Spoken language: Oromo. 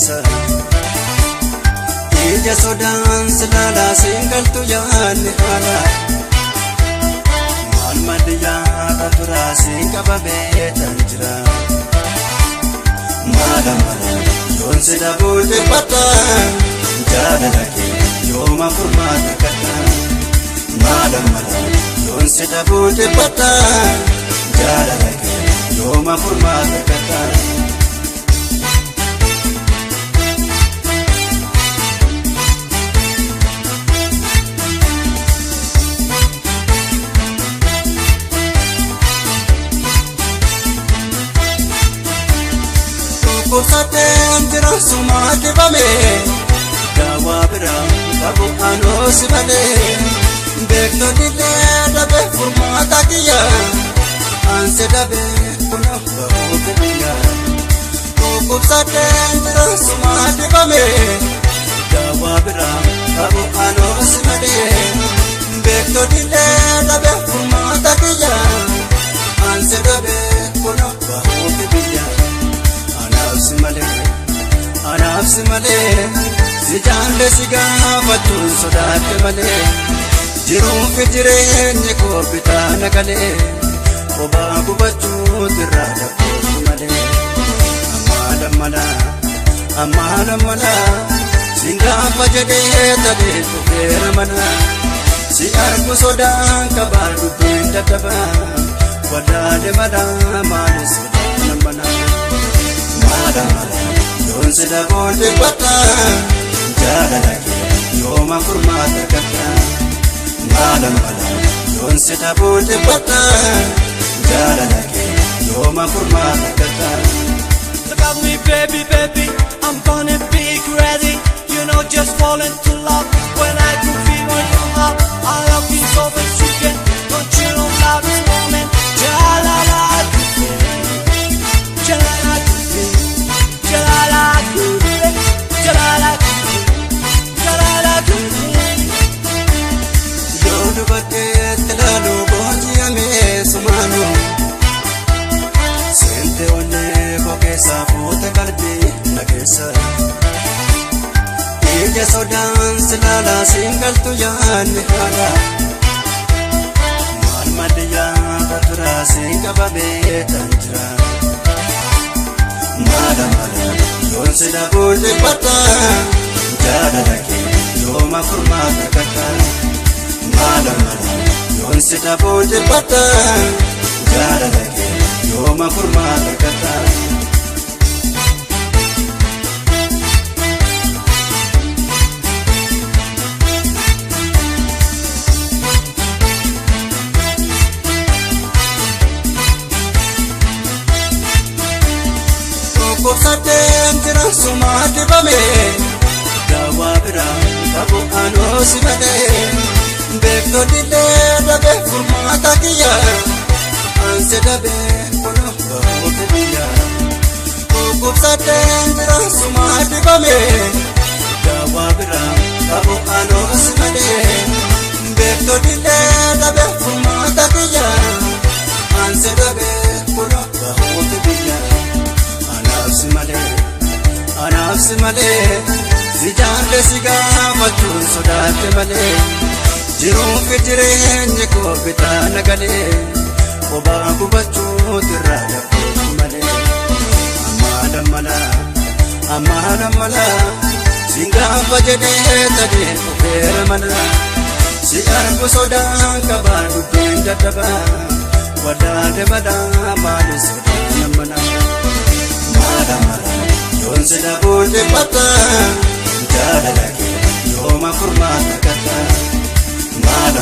keessa. Ija sodaan silaalaa siin galtu yaadni haala. Maal malli yaada turaa siin qabamee tan jira. Maala mala yoon si dhabuu dhiphata jaalala kee yooma furmaata kadha. Maala mala yoon si dhabuu dhiphata jaalala kee yooma furmaata kadha. Dhukkubsateen jira sumaa dibame daawaa biraa qabu anoo si malee beektonni illee dhabe furmaata kiyya ansi dhabe kunoo bahuufi biyya. Dhukkubsateen jira sumaa dibame daawaa biraa qabu anoo si malee beektonni illee dhabe furmaata kiyya ansi dhabe kunoo bahuufi biyya. Anaaf si malee, anaaf si malee, si jaalle si gaafachuun sodaadhe malee, jiruuf jireenyi koo bitaa na galee, kophaa gubachuutu irraa dhabbootu malee. Ammaa lammalaa, ammaa lammalaa, siin gaafa jedhee talee dhufeera mana, si argu sodaan qabaa dubbiin dadhabaa, wadaale malaa maali sodaan manaa. Maala mala yoon si dhabuu dhiphata jaalala kee yooma furmaata kadha. Maala mala yoon si dhabuu dhiphata jaalala kee yooma furmaata kadha. Look at me, baby, baby, I'm gonna be crazy. You know, just fall into love when I do feel on your heart. I love you so much, you can. Don't you know love this moment? Jalala, jalala, jalala, jalala, jalala. Yoo dubarteetti ilaalu booji'amee sumaanu seente onnee koo keessaa fuute qalbii na keessa. Ija sodaan silaalaa siin galtu yaadni haala. Maal malli yaada turaa siin qabamee tan jira. Maala mala yoon si dhabuu dhiphata jaalala kee yooma furmaata kadha. Maala mala yoon si dhabuu dhiphata jaalala kee yooma furmaata kadha. Dhukkubsateen jira sumaa dibame daawaa biraa qabu anoo si malee beektonni illee dhabe furmaata kiyya ansi dhabe kunoo bahuufi biyya. Dhukkubsateen jira sumaa dibame daawaa biraa qabu anoo si malee beektonni illee dhabe furmaata kiyya ansi dhabe kunoo bahuufi biyya. Anaaf si malee, anaaf si malee, si jaalle si gaafachuun sodaadhe malee, jiruuf jireenyi koo bitaa na galee, kophaa gubachuutu irraa dhabbootu malee. Ammaa lammalaa, ammaa lammalaa, siin gaafa jedhee talee dhufeera mana, si argu sodaan qabaa dubbiin dadhabaa, wadaale malaa maali sodaan mana. Maala mala yoon si dhabuu dhiphata jaalala kee yooma furmaata kadha. Maala